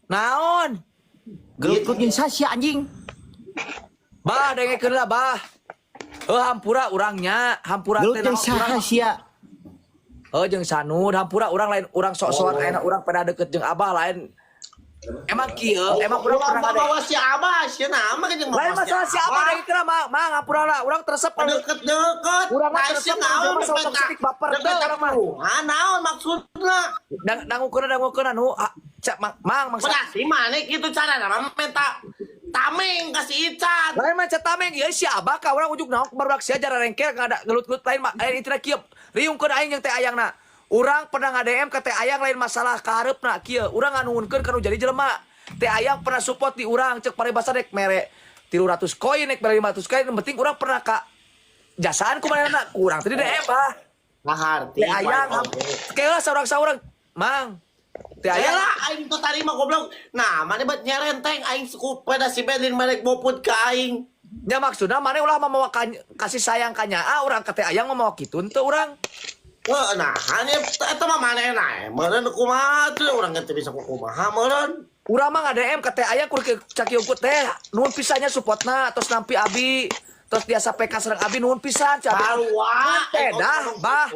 Naon? Gelut jeung saha anjing? Bah, dengekeun lah, bah. Heuh, hampura urangnya, hampura Gelut teh jeung naon saha urang. sia? Heuh, jeung Sanud, hampura urang lain urang sok-sokan ayeuna urang pada deket jeung Abah lain. Emang kieu, emang urang Ulah pernah ngade. Bawa si Abah, si nama kan jeung Lain masalah si Abah, dengekeun lah, Mang, Mang, hampura lah, urang teresep kalau Deket-deket. Urang mah Nah, teresep si naon kalau masalah toksik baper teu urang mah. Ah, naon maksudna? Dang dangukeun dangukeun anu ah, cak Mang, Mang, Mang. Berarti mana kitu cara nama minta tameng ka si Ican. Lain mah cek tameng ieu si Abah ka urang ujuk naon barudak sia jara rengkel ngada ngelut-ngelut lain mah lain itu kieu. Riungkeun aing jeung teh ayangna. Urang pernah nga-DM ka teh ayang lain masalah kahareupna kieu. Urang nganuhunkeun ka nu jadi jelema. Teh ayang pernah support di urang cek paribasa rek mere 300 koin, rek mere 500 koin, yang penting urang pernah ka jasaan ku manehna kurang tadi DM ah. Ngaharti. Teh ayang keula saurang-saurang Mang. Teh ayang Lah, aing tuh tadi mah goblok. Nah, mana bet nyerenteng aing suku pada si Bedlin merek boput ke aing. Nya maksudna maneh ulah mamawa kasih sayang ka nyaa urang ka teh ayang mamawa kitu henteu urang. Eh, nah, hanya eta mah manehna meureun kumaha tuh urang teh bisa kumaha meureun. Urang mah nga-DM ka teh ayang kur cak ieu teh nuhun pisannya supportna tos nampi abi tos biasa PK sareng abi nuhun pisan cak abi. Sarua. Teh dah bah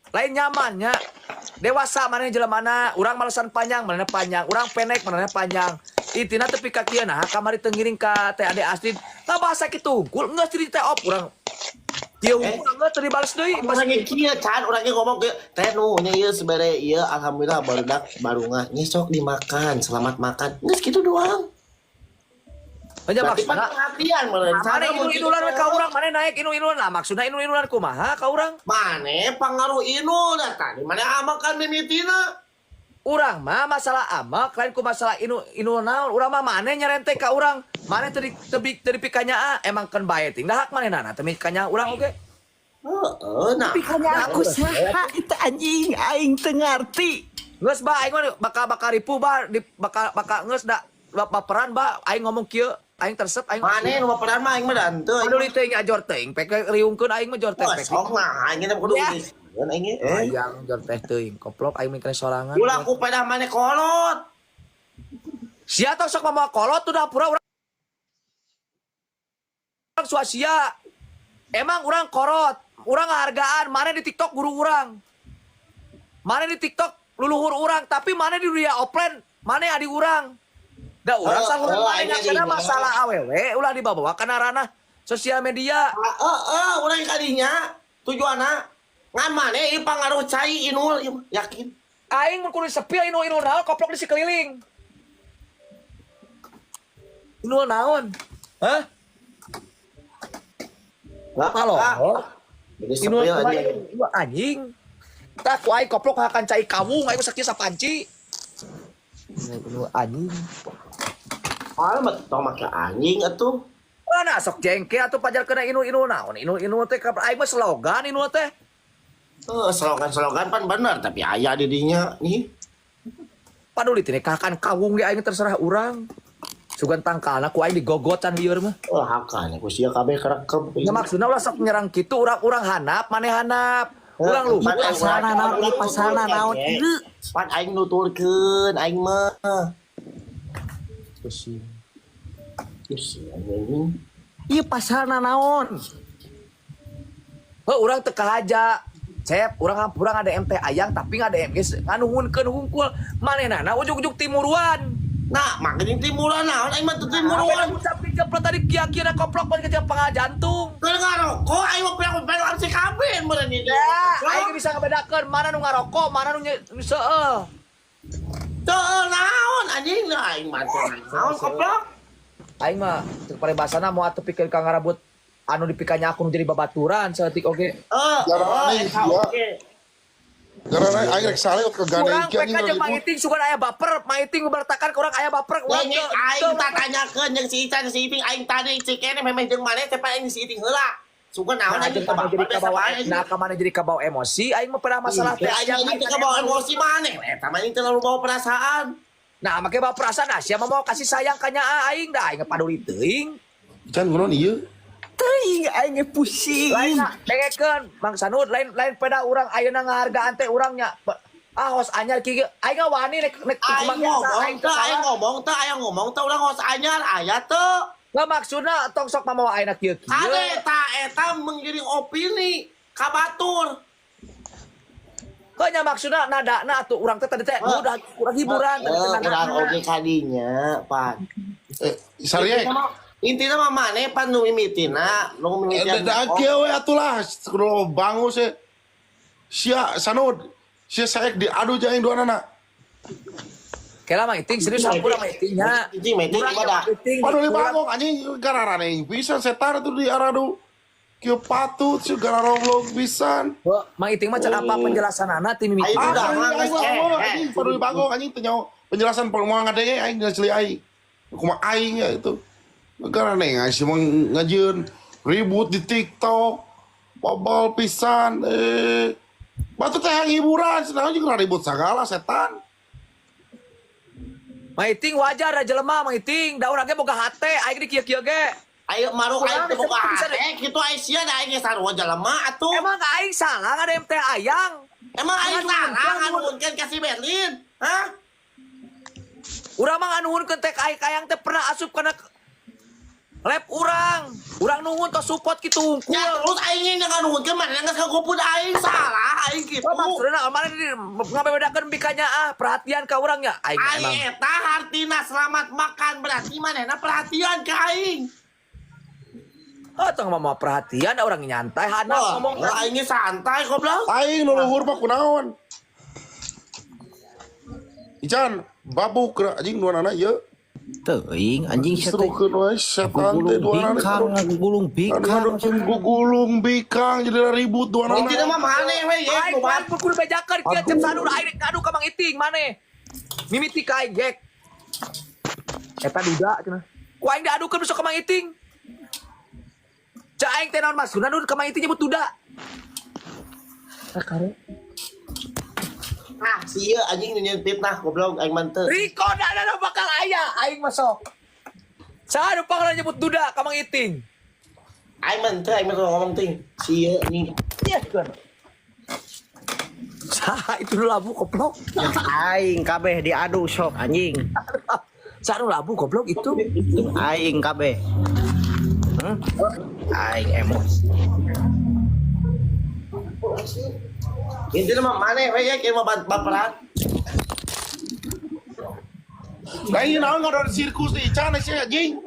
lain nyamannya dewasa maneh jelema urang malesan panjang manehna panjang, urang pendek manehna panjang, intina tepi ka kieu. Nah, kamari teu ngiring ka teh Ade Astrid bahasa kitu hungkul geus di teh op urang kieu hungkul geus teu dibales deui. Urang ge kieu can urang ge ngomong kieu teh nu nya ieu sebere ieu alhamdulillah barudak barungah nya sok dimakan, selamat makan, geus kitu doang. Nya Berarti maksudna perhatian meureun. Mana inul-inulan we ka urang, mana naik inul-inulan lah maksudna inul-inulan kumaha ka urang? Mane pangaruh inul dah tadi mane amakan mimitina. Urang mah masalah amak lain ku masalah inu inu naon, urang mah maneh nyerentek ka urang. Maneh teu teu teu dipikanya ah, emang keun bae ting dah hak manehna teu mikanya urang oge. Heeh, nah. Pikanya aku saha itu anjing, aing teu ngarti. Geus bah, aing mah bakal bakal ripuh bah di bakal bakal geus da baperan bah aing ngomong kieu, aing tersep aing. Mane nu baperan mah aing mah da henteu. Paduli teuing ajor teuing pek riungkeun aing mah jor teh Wah, pek. sok nah aing teh kudu Ya. geus aing eh. Hayang jor teh teuing koplok aing mikir sorangan. Ulah ku pedah mane kolot. Sia tong sok mamawa kolot tuh dah pura urang suasia. Emang urang korot, urang ngahargaan mana di TikTok guru urang. Mana di TikTok luluhur urang, tapi mana di dunia offline, mana adi urang. Da urang Oh, saluran oh, mana aing karena jadi. Masalah awewe ulah dibawa kana ranah sosial media. Heeh, urang kadinya tujuanna ngan mane ieu pangaruh cai inul ieu mah, yakin. Aing mun kudu sepil inul inul naon koplok di sekeliling. Inul naon? Hah? Halo. Jadi Inul sepil aja. Inul anjing. Tah ku aing koplok hakan cai kawung aing sakieu sapanci. Inul anjing. Ah, mah tong make anjing atuh. Mana sok jengkel atuh pajar kena inul inul naon inul inul teh ka aing mah slogan inul teh. Eh, slogan-slogan pan bener tapi aya di dinya nih. Paduli teh kakan kawung ge aing terserah urang. Sugan tangkalna ku aing digogot can lieur mah. Oh, hakan ku sia kabeh kerekep. Ya maksudna ulah sok nyerang kitu urang-urang hanap maneh hanap. Urang lu. Pan aing Pasalna naon ieu, pasalna naon ieu? Pan aing nuturkeun aing mah. Pusing. Pusing anjing. Ieu pasalna naon? Heuh, urang teu kahaja. Cep, urang hampura nga-DM teh ayang tapi nga-DM geus nganuhunkeun hungkul. Manehna ujug-ujug timuruan. Nah, makanya timuran naon aing mah teu Apa timuruan. yang ucap diceplok tadi kia-kia koplok pan kecil jantung. Keur ngarokok aing mah pirang-pirang si kabeh meureun ieu. Ya, aing bisa ngebedakeun mana nu ngarokok, mana nu seueuh. Teu naon anjing aing mah teu naon koplok. Aing mah cek paribasana moal teu pikeun ka ngarabut anu dipikanya aku nu jadi babaturan saeutik oge. Eh, Jarang eh, aneh, eta ya. oge. Karena aing rek sale ke gane Urang iki PK anjing jeung ribut. Maiting sugan aya baper, Maiting bertakan urang aya baper, urang Lenge aing tak tanyakeun jeung si Ican si Iping aing tadi cik kene memeh jeung maneh teh aing si Iting heula. Sugan naon Nah, anjing jeung teu mana jadi baper biasa kabawa wae. nah ka mana jadi kabawa emosi aing mah pernah masalah teh Aing ayang anjing teu kabawa emosi maneh. Eta mah anjing terlalu bawa perasaan. Nah, make bawa perasaan nah sia mah mau kasih sayang ka nyaa aing da aing paduli teuing. Can kunaon ieu? Teuing aing ge pusing. Lain dengekeun Mang Sanud, lain lain peda urang ayeuna ngahargaan teh urang nya. Ah, host anyar kieu. Aing wani nek nek Aing ngomong teh, aing ngomong teh, aing ngomong teh urang host anyar aya teu. Nggak maksudna tong sok mamawa ayeuna kieu kieu. Kade eta eta menggiring opini ka batur. Kok nya maksudna nadana atuh urang teh tadi teh udah urang hiburan tadi teh Urang nadana. oge kadinya, Pan. Eh, Sariek. Intina mah maneh pan nu mimitina, nu mimitian. Da kieu we atuh lah, kudu bangun sih. Sia Sanud, sia saek diadu jeung aing duanana. Kela Mang Iting serius hampura Mang Iting nya. Iting, Mang Iting, Urang pada. Mang Iting, Paduli urang- bangong anjing gararane pisan setan atuh di aradu. Kieu patut sih gararomlog pisan. Heuh, Mang Iting mah can apa penjelasanana ti mimiti. Ayo, Ah, udah, aing Mang, aing eh, mah eh. anjing paduli bangong anjing teu nyaho penjelasan moal ngadenge aing geus ceuli aing. Kumaha aing ya itu. Garane aing sih mah ngajieun ribut di TikTok. Bobol pisan eh. Batu teh hayang hiburan, cenah jeung ribut sagala setan. Mang Iting wajar da jelema Mang Iting, da urang ge boga hate aing di kieu-kieu ge. Ayo maruk aing teh boga Urang bisa- hate kitu aing sia da aing geus sarua jelema atuh. Emang aing salah ngadem teh ayang? Emang aing Nganuhunkeun, salah nganuhunkeun ka si Berlin? Hah? Urang mah nganuhunkeun teh ka aing ayang teh pernah asup kana lab urang. Urang nuhun tos support kitu hungkul. Ya terus aing yang nganuhunkeun mana geus kagopud aing salah aing kitu. Oh, maksudna mana di ngabebedakeun bikanya ah perhatian ka urang nya aing Aing emang. eta hartina selamat makan berarti manehna perhatian ka aing. Oh, tong mah perhatian da urang nyantai hana Wah, ngomong. aing ge santai goblok. Aing nu luhur mah kunaon? Ican, babuk geura anjing duanana ieu. Teuing anjing sia teh. Serukeun wae setan teh Gugulung duanana. bikang, gugulung bikang. Aduh, gugulung bikang jadi ribut duanana. Intina mah maneh we ye Aing kumaha. mah kudu bejakeun kieu cep sanur aing rek ngadu ka Mang Iting maneh. Mimiti ka aing gek. Eta duda cenah. Ku aing diadukeun besok ka Mang Iting. Cak aing teh naon maksudna nu ka Mang Iting nyebut duda. Ah, si ieu anjing nu nyieun fitnah goblok aing mah teu. Riko da bakal aya aing masuk. Saha nu pangna nyebut duda ka Mang Iting? Aing mah teu, aing mah teu ngomong ting. Si ieu anjing. Iya kan. Saha itu nu labu goblok. Aing kabeh diadu sok anjing. Saha nu labu goblok itu. Aing kabeh. Hmm? Aing emosi. Intina mah maneh we ye kieu mah baperan. Lah ieu naon ngadon sirkus di Ican sih anjing.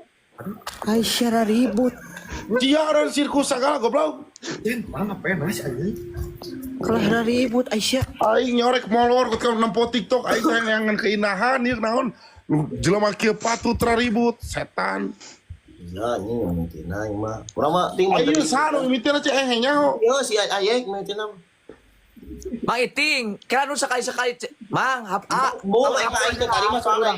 Aisyah ribut. Dia ngadon sirkus sagala goblok. Kalah ribut Aisyah. Aing nyorek molor ketika nempo TikTok aing teh neangan keindahan ieu naon. Nu jelema kieu patut ribut setan. Ya anjing mimitina aing mah. Urang mah ting mah Aing saha nu mimitina cek eh nyaho. Ieu si Ayek mimitina. Mang Iting, kira nu sekali-sekali Mang, hap a. Bu, aing mah aing teh tadi mah soalnya.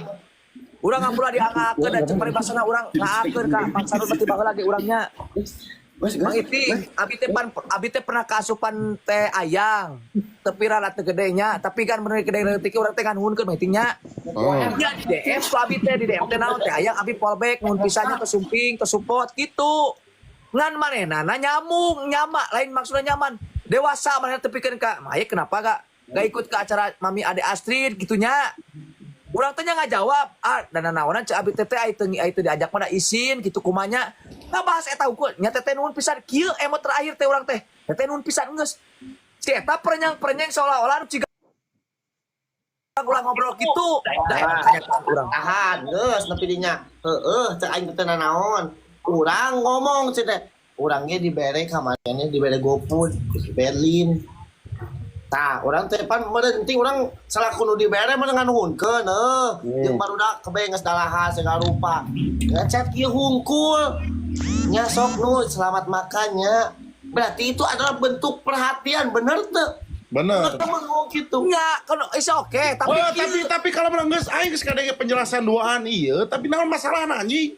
Urang ngampura dianggakeun da cek paribasana urang ngaakeun ka Mang Sanur berarti baheula ge urangnya. Mang Iting, abi teh pan abi teh pernah kaasupan teh ayang. Tepi rada teu gede nya, tapi kan bener gede leutik urang teh nganuhunkeun Mang Iting nya. Oh. Ya di DM ku abi teh di DM teh naon teh ayang abi fallback nuhun pisannya ke sumping, ke support gitu. Ngan manehna nyamung, nyama, lain maksudnya nyaman. Dewasa manehna tepikeun ka, "Maya kenapa gak ikut ke acara Mami Ade Astrid gitunya?" Urang teh nya ngajawab, ah dan naonan cek abi teh teh ai teu ai teu diajak mah da isin gitu kumanya. Ngabahas eta hungkul, nya teteh nuhun pisan kieu emot terakhir teh urang teh. Teteh nuhun pisan geus. Si eta perenyang-perenyang seolah-olah nu ciga ulah ngobrol gitu. Da emang kenyataan urang. Tahan geus nepi dinya. Heeh, cek aing teh nanaon. Urang ngomong cek teh. Urang ge dibere ka manehna dibere GoFood ku si Berlin. Tah, urang teh pan meureun urang salaku nu dibere mah nganuhunkeun heuh. Jeung barudak kebe geus dalahan segala rupa. Ngechat kieu hungkul. Nya sok nu selamat makannya. Berarti itu adalah bentuk perhatian, bener teu? Bener. Temen ngomong gitu. Enggak, kan is oke, tapi Oh, kieu. tapi kalau menang geus aing geus kadenge penjelasan duaan ieu, tapi naon masalahna anjing?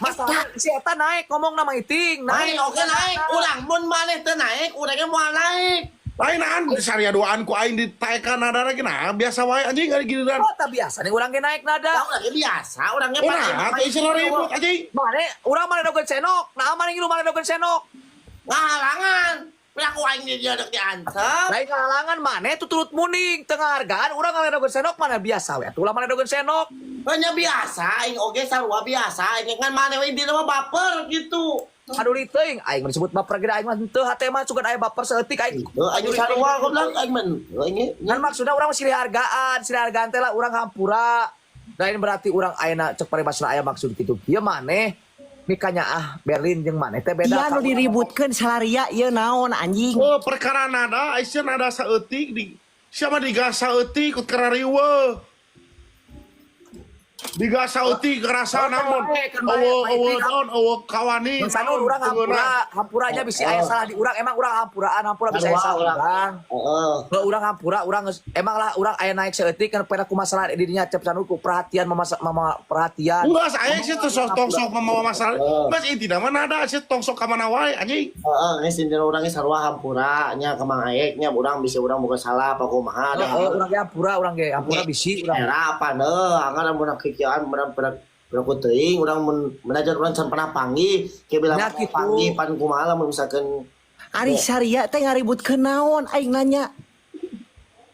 Masalah si eta naik ngomong nama Iting, Naik, naik. oke naik. Urang mun maneh teu naik, urangnya moal naik. Lain an saria duaan ku aing ditaekan nada lagi nah biasa wae anjing ari giliran. Oh, tak biasa nih urang ge naik nada. Ya urangnya biasa, urangnya Oh, nah, teh isina ribut anjing. Mane, urang mana dogen senok, nah mana ngilu mana dogen senok. Ngahalangan. Piraku aing di dia dek diantep. Lain halangan maneh tuturut muning teu ngahargaan urang ngaledogeun senok mana biasa we atuh ulah maledogeun senok. Hanya biasa, aing oge sarua biasa, aing kan maneh we intina mah baper gitu. Aduh teuing aing mah disebut baper ge aing mah henteu hate mah sugan aya baper saeutik aing. Heuh, aing sarua goblok aing mah. Aing ge Kan maksudnya urang silih hargaan, silih hargaan teh lah urang hampura. Lain berarti urang ayeuna cek paribasana aya maksud kitu. Ieu maneh mikanya ah Berlin jeung maneh teh beda. Iya nu diributkeun salaria ieu naon anjing. Oh, perkara nada, Aisyah nada saeutik di siapa digas saeutik ikut kana riweuh. Digas saeutik ngerasa naon. Eueuh eueuh naon eueuh kawani. Bang Sanur urang hampura, hampuranya bisi aya salah di urang, emang urang hampuraan, hampura bisa aya salah urang. Heeh. Kalau urang hampura, urang emang lah urang aya naik saeutik kan pernah ku masalah di dinya Cep Sanur ku perhatian mama, mama perhatian. Enggak, saya sih tuh sok tong sok membawa masalah. Mas intina mah nada sih tong sok ka mana wae anjing. Heeh, geus intina urang ge sarua hampura nya ka Mang Aek nya urang bisa urang boga salah apa kumaha da. Heeh, urang ge hampura, urang ge hampura bisi urang. Era apa deh, anggar mun kikian mun pernah teuing urang mun manajer urang can pernah panggih, ke bila Nya kitu. panggih pan kumaha lamun misalkan Ari saria teh ngaributkeun naon aing nanya.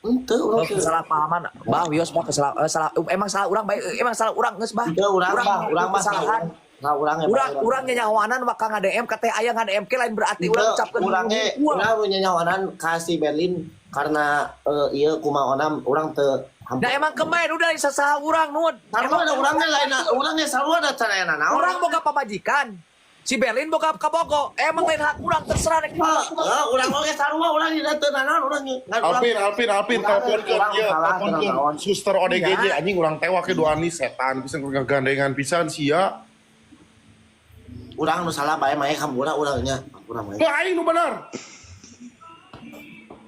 henteu urang Oh, kesalahpahaman, bah wios bah kesalah, salah emang salah urang baik, emang salah urang geus bah. Henteu urang mah, urang mah kesalahan. Salah urang ya. Urang urang nyanyawanan maka nga-DM ka teh aya nga-DM ke lain berarti urang ucapkeun urang ge urang nyanyawanan ka si Berlin karena ieu kumaha onam urang teu Nah emang kemarin udah sasaha urang nun. Sarua ada urang ge lain urang ge sarua da can aya nanaon. Urang boga pamajikan. Si Berlin boga kabogo. Emang lain hak urang terserah rek. Heeh, urang oge sarua urang ge teu nanaon urang ge. Ngan urang- Alpin, Alpin, Alpin, teleponkeun Urang ieu, salah, teleponkeun. naon. Suster ODGJ anjing urang tewak ke duani setan pisan gandengan pisan sia. Urang nu salah bae mah hampura urang nya. Hampura mah. Teu aing nu bener.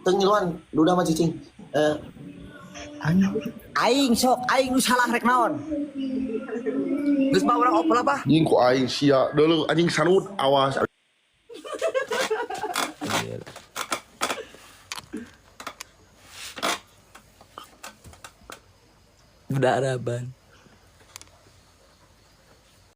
Teu ngiluan duda mah cicing. Eh, Aing sok aing nu salah rek naon. Geus mah urang opel bah. Anjing ku aing sia. Deuleu anjing sanut awas. Udah Araban.